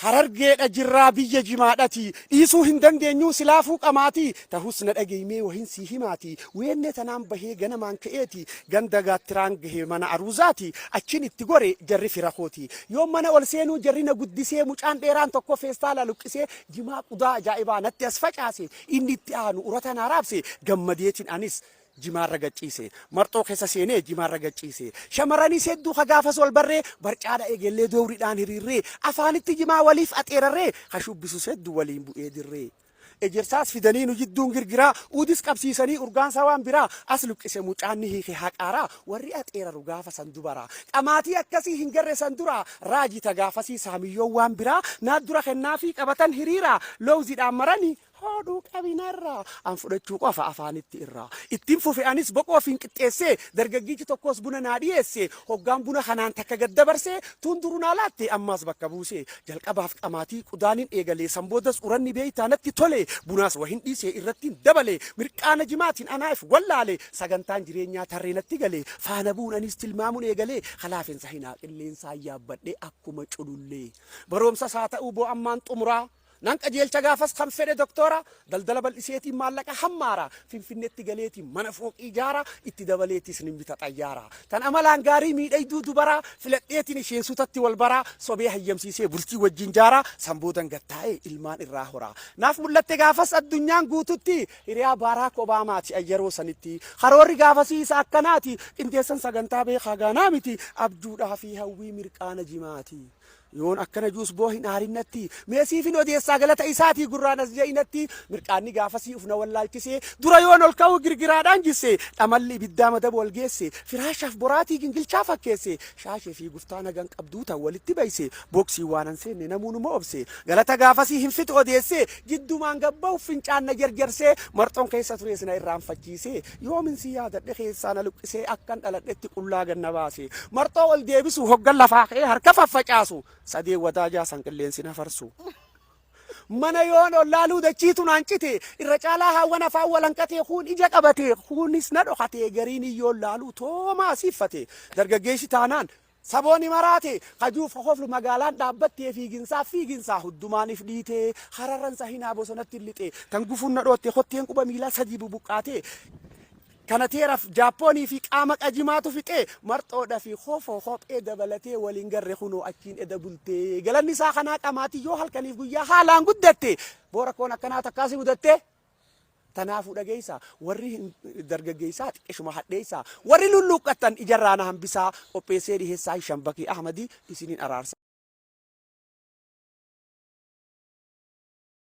Harargeedha jirraa biyya jimaadhati dhiisuu hin dandeenyuu silaafuu qamaatii tahus na dhagayi mee wahin sii himaati weennee tanaan bahee ganamaan ka'eeti ganda gaattiraan gahe mana aruuzaati achin itti gore jarri fira kooti yoon mana ol seenuu jarri na guddisee mucaan dheeraan tokko feestaala luqqisee jimaa qudaa ajaa'ibaa natti as facaase inni itti aanu urata naa raabse gammadeetin anis jimaarra gad ciise. Marxoo keessa seenee jimaarra gad ciise. Shamarranis hedduu ka gaafas wal barree barcaadha eegellee doowridhaan hiriirree afaanitti jimaa waliif axeerarree ka shubbisus hedduu waliin bu'ee dirree. Ejersaas fidanii nu jidduun girgiraa uudis qabsiisanii urgaansaa waan biraa as luqqise mucaan ni hiike haqaaraa warri axeeraru gaafa san dubara. Qamaatii akkasii hin garre san dura raajii ta gaafasii saamiyyoon waan biraa naat dura kennaafii qabatan hiriiraa loowzidhaan maranii Hoodhuu qabi narraa. An fudhachuu qofa afaanitti irraa. Ittin fufe anis boqoo ofiin qixxeessee dargaggichi tokkos buna naa dhiyeesse. Hoggaan buna kanaan takka gad dabarse tuun duruu naa laatte ammaas bakka buuse. Jalqabaaf qamaatii qudaanin eegale san boodas uranni beeytaa natti tole. Bunaas wahin dhiise irrattin dabale. Mirqaana jimaatiin anaa if wallaale. Sagantaan jireenyaa tarree natti gale. Faana bu'uun anis tilmaamuun eegale. Kalaafensa hinaa qilleensaan yaabbadhe akkuma culullee. Baroomsas haa ta'uu boo ammaan xumuraa. Nan qajeelcha gaafas kan fedhe doktoora, daldala bal'iseetiin maallaqa hammaara, Finfinnetti galeetiin mana fooqii ijaara, itti dabaleetis nin bita xayyaara. Tan amalaan gaarii miidhayduu dubaraa, filadheetiin isheen sutatti wal baraa, sobee hayyamsiisee bultii wajjin jaara, san boodan gad taa'ee ilmaan irraa hora. Naaf mul'atte gaafas addunyaan guututti, hiriyaa Baaraak Obaamaati an yeroo sanitti. Karoorri gaafasii isa akkanaati, qindeessan sagantaa beekaa gaanaa miti, abjuudhaa fi hawwii mirqaana jimaati. Yoon akkana juus boo hin aarin natti. Mee siifin odeessaa galata isaatii gurraan as ja'i natti. Mirqaanni gaafasii uf na wallaalchisee. Dura yoon ol ka'u girgiraadhaan jisse. Dhamalli ibiddaa madaba wal geesse. Firaashaaf boraatii gingilchaa fakkeesse. Shaashee fi guftaa nagan qabduu tan walitti bayse. Boksii waanan seenne namuu numa obse. Galata gaafasii hin fixu odeessee. Jiddumaan gad bahu fincaan na jerjersee. Marxoon keessa tures na irraanfachiisee. Yoomin si yaadadhe keessaa na luqqisee akkan dhaladhetti qullaa gad na baase. Marxoo ol deebisu hoggan lafaa ka'ee harka faffacaasu sadeen wadaajaa san qilleensi na farsu. Mana yoon ol laaluu dachiitu naan cite irra caalaa haawwan afaan wal hanqatee kuun ija qabate kuunis na dhokate gariin iyyoon laaluu toomaa siffate dargaggeessi taanaan Sabooni maraate, kajuuf ka koflu magaalaan dhaabbattee fiiginsaa fiiginsaa huddumaan if dhiitee hararran sahinaa bosonatti lixe tan gufuun na dhootte kotteen quba miilaa sadii bubuqqaatee kana teeraf jaappoonii fi qaama qajimaatu fixee marxoodha fi kofoo kophee dabalatee waliin garre kunoo achiin eda bultee galanni isaa kanaa qamaatii yoo halkaniif guyyaa haalaan guddatte boora koon akkanaa takkaa si mudattee. Tanaafuu dhageessaa, warri hin dargaggeessaa xiqqishuma hadheessaa, warri lulluuqqattan ijarraa na hambisaa, qopheessee dhiheessaa Hisham Bakii Ahmadii isiniin araarsa.